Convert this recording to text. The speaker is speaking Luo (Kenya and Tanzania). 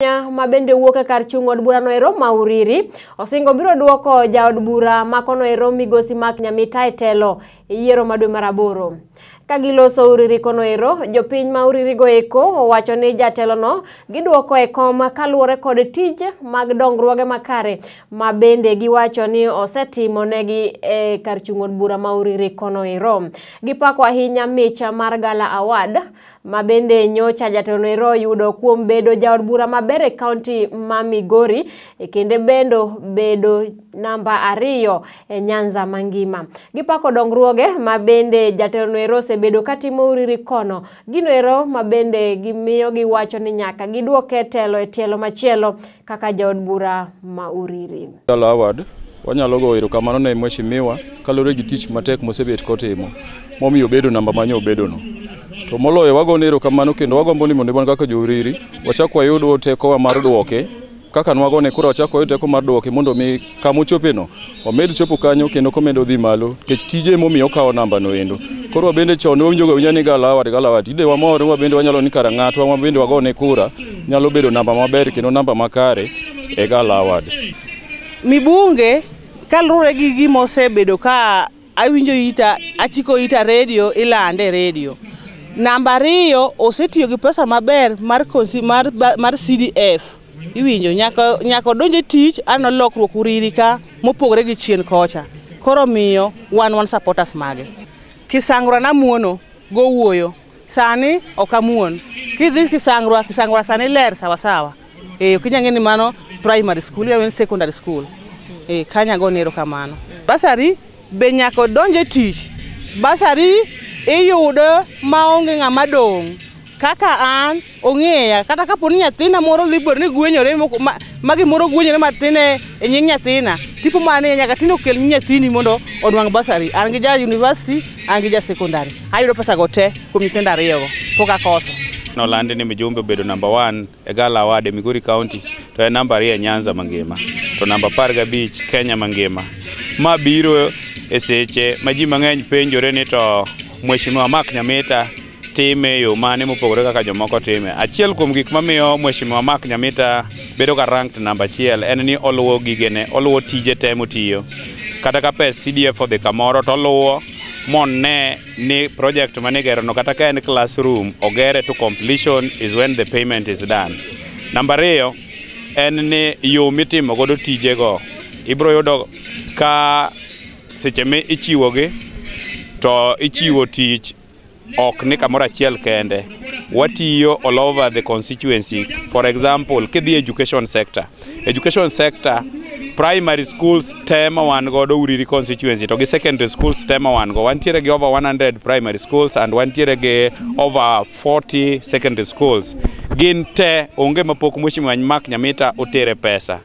Ma bende wuok e kar chung' od burano ero ma Uriri osingo biro duoko jaod bura makono ero migosi Mark Nyamita e telo e yiero ma dwe mar aboro. Ka giloso Uriri kono ero, jopiny ma Uriri go eko owacho ni jatelono giduoko e kom kaluwore kod tij mag dongruoge makare ma bende giwacho ni osetimo negi e kar chung' od bura ma Uriri kono ero. Gipako ahinya mich mar Gala Award ma bende nyocha jatelono ero oyudo kuom bedo jaod bura maber e kaunti ma Migori e kinde bendo bedo namba 2 e Nyanza mangima. Gipako dongruoge ma bende jatelono ero osebedo katimo Uriri kono. Gino ero ma bende gimiyo giwacho ni nyaka giduoke telo e tielo machielo kaka jaod bura ma Uriri. Gala Award wanyalo goyo erokamano ne mheshimiwa kaluwore gi tich matek mosebet kotimo momiyo obedo namba manyo obedono. To moloyo wagone erokamano kendo wagombo ni mondo wan kaka jo Uriri wachak wayud tekowa mar duoke kaka nwagone koro wachak wayud teko mar duoke mondo mi kamochopeno omed chopo kanyo kendo komedo dhi malo nikech tije momiyo okawo namba no endo. Koro wabende chon wawinjo ga winja ni Gala Award Gala Award tinde wamor wabende wanyalo ni kara ng'atwa wabende wagone kura nyalo bedo namba maber kendo namba makare e Gala Award. Mibunge kaluwore gi gima osebedo ka awinjo ita achiko ita redio ilande e redio. Namba 2 osetiyo gi pesa maber mar CDF. Iwinjo nyaka odonj e tich aneno lokruok Uriri ka mopogore gi chien kocha. Koro miyo wan supporters mage. Kisang'rwa namuono go wuoyo. Sani ok amuon. Kidhi Kisang'rwa, Kisang'rwa sani ler sawasawa. Ok inyal ng'e ni mano primary school, en secondary school. Kanyo agone erokamano. Basari be nyaka odonj e tich. Basari iyudo maonge ng'ama dong'. Kaka an ong'eya kata kapo ni nyathina moro dhi bedo ni gwenyore ma gimoro gwenyore matin e nying nyathina tipo mane nyaka tinde okel nyathini mondo onwang' basari. An gi ja university, an gi ja secondary. Ayudo pesa go te kuom nyithindo 2 go pok akoso. Nolandi ni mjumbe obedo namba 1 e Gala Award e Migori County to en namba 2 e Nyanza mangima to namba 15 Kenya mangima. Ma biro e seche ma ji mang'eny penjore ni to Mheshimiwa Mark Nyamita time yo mane mopogore kaka jomoko time. Achiel kuom gik mamiyo Mheshimiwa Mark Nyamita bedo ga ranked namba 1 en ni oluwo gigene, oluwo tije te motiyo. Kata ka pes CDF odhi kamoro to oluwo monne ni project manigero no kata ka en classroom ogere to completion is when the payment is done. Namba 2 en ni yo mitimo godo tijego ibro yudo ka seche mi ichiwogi to ichiwo tich ok ni kamoro achiel kende. Watiyo all over the constituency. For example, kidhi education sector. Education sector, primary schools te ma wan godo Uriri constituency to gi secondary schools te ma wan go. Wantiere gi over 100 primary schools and wantiere gi over 40 secondary schools. Gin te onge mapok Mheshimiwa Mark Nyamita otere pesa.